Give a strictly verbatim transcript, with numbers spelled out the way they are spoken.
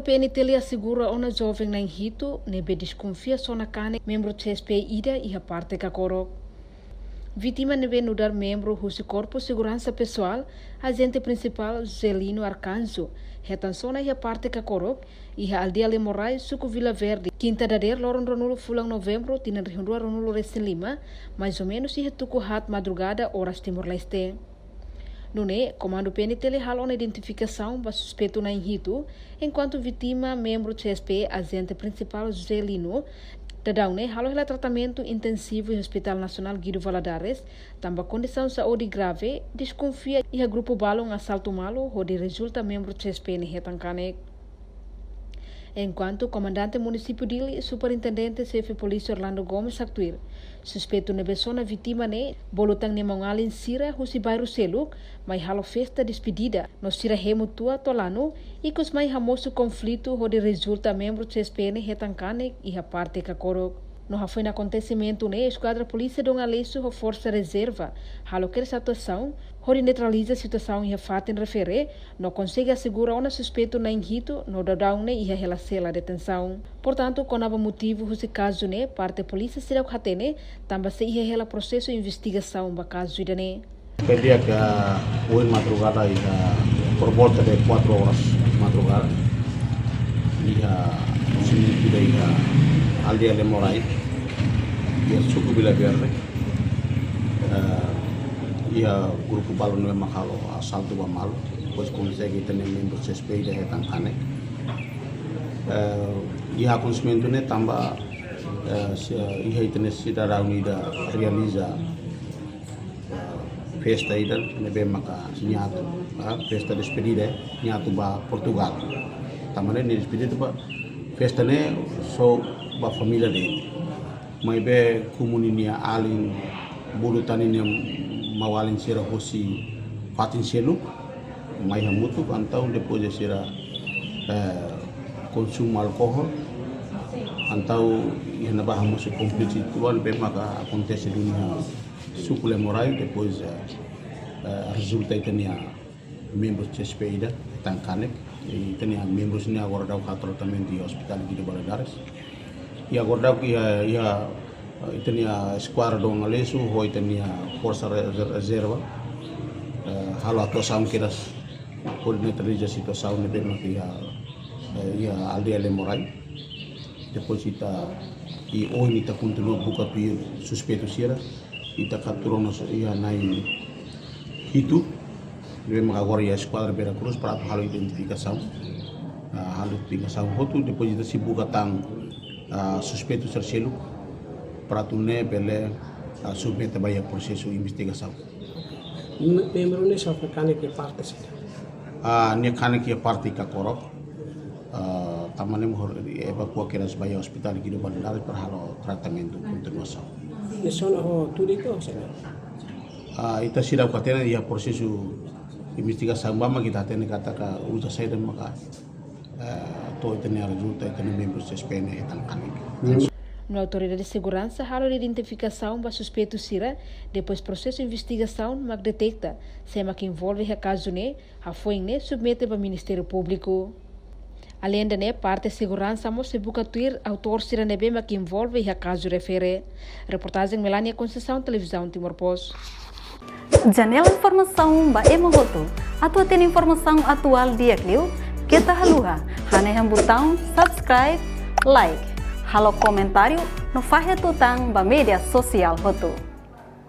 P N T L asegura ona joven na'in hitu ne'ebé deskonfia sona kanek membru C S P ida iha parte Kakorok. Vítima ne'ebé nu'udar membru husi Korpu Seguransa Pesoál, ajente prinsipál José Lino Arcanjo, hetan sona iha parte Kakorok, iha aldeia Lemorai, suku Vila Verde, kinta dadeer loron ruanulu fulan Novembru, tinan rihun rua ruanulu resin lima, mais ou menus iha tuku haat madrugada oras Timor-Leste. Nune'e, Komandu P N T L halo ona identifikasaun ba suspeitu na'in hitu, enkuantu vítima membru C S P ajente prinsipál José Lino, daudaun ne'e halo hela tratamentu intensivu iha Hospital Nasionál Guido Valadares, tanba kondisaun saúde grave, deskonfia iha grupu balun asaltu malu, hodi rezulta membru C S P ne'e hetan kanek. Enkuantu Komandante Munisípiu Dili, Superintendente Xefe Polísia Orlando Gomes haktuir, suspeitu ne'ebé sona vítima ne'e bolu tan nia maun-alin sira husi bairru seluk mai halo festa despedida, no sira hemu tua to'o lanu, ikus mai hamosu konflitu hodi rezulta membru C S P ne'e hetan kanek iha parte Kakorok. No hafoin akontesimentu ne'e, eskuadra polísia Dom Aleixo ho forsa rezerva halo kedas atuasaun, hodi neutraliza situasaun iha fatin refere, no konsege asegura ona suspeitu na'in hitu, no daudaun ne'e iha hela sela detensaun. Portantu, kona-ba motivu husi kazu ne'e, parte polísia seidauk hatene, tanba sei iha hela prosesu investigasaun ba kazu ida-ne'e. Ke dia ke ohin madrugada iha, por volta de quatro horas madrugada, iha sini ida iha aldeia Lemorai, iha suku Vila Verde, eh, iha grupu balun ne'e mak halo asaltu ba malu, depois konsege ita-nia membru C S P ida hetan kanek. Eh, iha akontesimentu ne'e tanba, eh, se, iha ita-nia sidadaun ida realiza, eh, festa ida ne'ebé maka nia atu, ah, festa despedida, eh, nia atu ba Portugal. Tanba ne'e nia despedida ba festa ne'e só ba família de'it. Maibé komu ninia alin bolu tan ninia maun-alin sira hosi fatin seluk, mai hamutuk, entaun depois de sira, eh, konsumu alkohol, entaun iha ne'ebá hamosu konflitu uitoan ne'ebé maka akontese duni iha suku Lemorai, depois, eh, eh, rezulta ita-nia membru C S P ida hetan kanek, i ita-nia membru sira-ne'e agora daudaun halo tratamentu iha Hospital Guido Valadares. I agora daudaun iha, iha, eh, ita-nia eskuadra Dom Aleixo ho ita-nia forsa re-, rezerva, eh, halo atuasaun kedas hodi neutraliza situasaun ne'ebé mak iha, eh, iha aldeia Lemorai. Depois ita, i ohin ita kontinua buka tuir suspeitu sira, ita kaptura ona iha na'in hitu, ne'ebé mak agora iha eskuadra Vera Cruz para atu halo identifikasaun. Ah, halo identifikasaun hotu, depois ita sei buka tan, ah, suspeitu sira seluk, para atu nune'e bele, ah, submete ba iha prosesu investigasaun. Mem-, membru ne'e sofre kanek iha parte saida? Ah, nia kanek iha parte Kakorok. Ah, tanba ne'e mak evakua kedas ba iha Hospital Guido Valadares para halo tratamentu kontinuasaun. Nia sona ho tudik ka ho saida? Ah, ita seidauk hatene, iha prosesu investigasaun ba mak ita hatene katak ultrasonografia maka, eh, to'o ita-nia rezulta ita-nia membru C S P ne'e hetan kanek. No autoridade seguransa halo identifikasaun ba suspeitu sira, depois prosesu investigasaun mak deteta sé mak envolve iha kazu ne'e, hafoin ne'e submete ba Ministériu Públiku. Aleinde ne'e, parte seguransa mós sei buka tuir autór sira ne'ebé mak envolve iha kazu refere. Reportajen Melania Conceição, Televizaun Timor Post. Janela informasaun ba ema hotu. Atu hatene informasaun atuál di'ak liu, keta haluha hanehan butaun subscribe, like, halo komentáriu no fahe tutan ba média sosiál hotu.